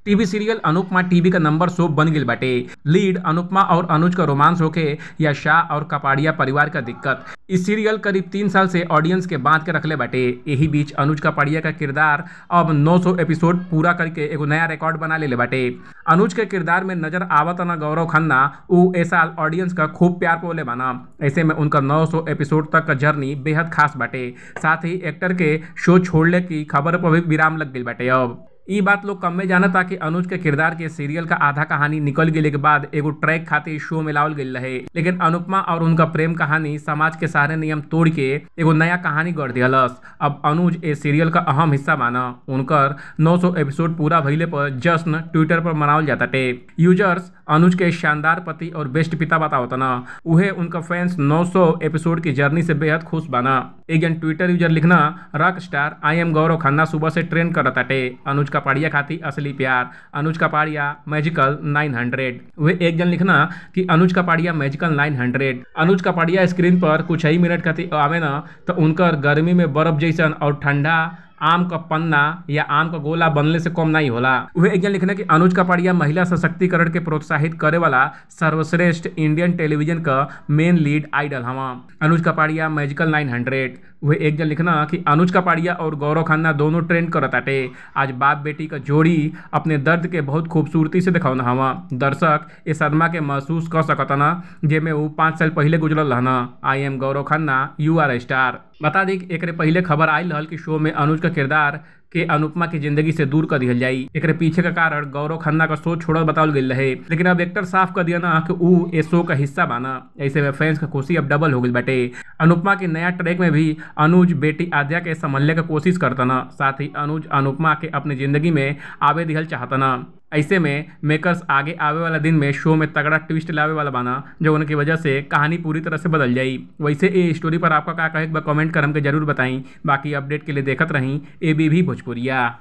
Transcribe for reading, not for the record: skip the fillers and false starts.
TV serial Anupama TV का number soap बन गई बाटे। लीड अनुपमा और अनुज का रोमांस होके या शाह और कपाड़िया परिवार का दिक्कत, इस सीरियल करीब 3 साल से ऑडियंस के बांध के रखले बाटे। यही बीच अनुज कपाड़िया का किरदार अब 900 एपिसोड पूरा करके एगो नया रिकॉर्ड बना लेले बाटे। अनुज के किरदार में नजर आवत ना गौरव खन्ना उ ए साल ऑडियंस का खूब प्यार पोले बाना। ऐसे में उनका 900 एपिसोड तक का जर्नी बेहद खास बाटे। साथ ही एक्टर के शो छोड़ने की खबर पर भी विराम लग गई बाटे। अब ई बात लोग कम में जानता कि अनुज के किरदार के सीरियल का आधा कहानी निकल गए के बाद एगो ट्रैक खातिर शो में लावल गई रहे, लेकिन अनुपमा और उनका प्रेम कहानी समाज के सारे नियम तोड़ के एगो नया कहानी गढ़ दिहलस। अब अनुज ए सीरियल का अहम हिस्सा माना। उनकर 900 एपिसोड पूरा भइले पर जश्न ट्विटर पर मनावल जाता टे। यूजर्स अनुज के शानदार पति और बेस्ट पिता बतावतना, उहे उनका फैंस 900 एपिसोड की जर्नी से बेहद खुश बाना। एक जन ट्विटर यूजर लिखना, rock star I am Gaurav Khanna सुबह से ट्रेंड करताटे, अनुज कपाड़िया खाती असली प्यार, अनुज कपाड़िया मैजिकल 900। वे एक जन लिखना कि अनुज कपाड़िया मैजिकल 900। अनुज कपाड़िया स्क्रीन पर कुछ ही मिनट खाती आवे ना तो उनकर गर्मी में बर्फ जैसन और ठंडा आम का पन्ना या आम का गोला बनने से कम नहीं होला। वह एक जन लिखना कि अनुज कपाड़िया महिला सशक्तिकरण के प्रोत्साहित करे वाला सर्वश्रेष्ठ इंडियन टेलीविजन का मेन लीड आइडल हवा, अनुज कपाड़िया मैजिकल 900। वह एक जन लिखना कि अनुज कपाड़िया और गौरव खन्ना दोनों ट्रेंड करताटे। आज बाप बेटी का जोड़ी अपने दर्द के बहुत खूबसूरती से दिखावना हवा। दर्शक इस सदमा के महसूस कर सकतना जेमे वो 5 साल पहले गुजरल रहना। I am Gaurav Khanna, you are star. बता दी कि एकरे पहले खबर आयल रहल कि शो में अनुज का किरदार के अनुपमा की जिंदगी से दूर कर दिहल जाई। एकरे पीछे का कारण गौरव खन्ना का शो छोड़ल बतावल गई रहे, लेकिन अब एक्टर साफ कर दिया ना कि ऊ ए शो का हिस्सा बाना। ऐसे में फैंस का खुशी अब डबल हो गई बाटे। अनुपमा के नया ट्रैक में भी अनुज बेटी आद्या के संभलने का कोशिश करतना, साथ ही अनुज अनुपमा के अपनी जिंदगी में आवे दिहल चाहतना। ऐसे में मेकर्स आगे आवे वाला दिन में शो में तगड़ा ट्विस्ट लावे वाला बाना, जो उनकी वजह से कहानी पूरी तरह से बदल जाई। वैसे ये स्टोरी पर आपका क्या कहे कमेंट कर हमके जरूर बताई। बाकी अपडेट के लिए देखत रहीं एबीवी भोजपुरिया।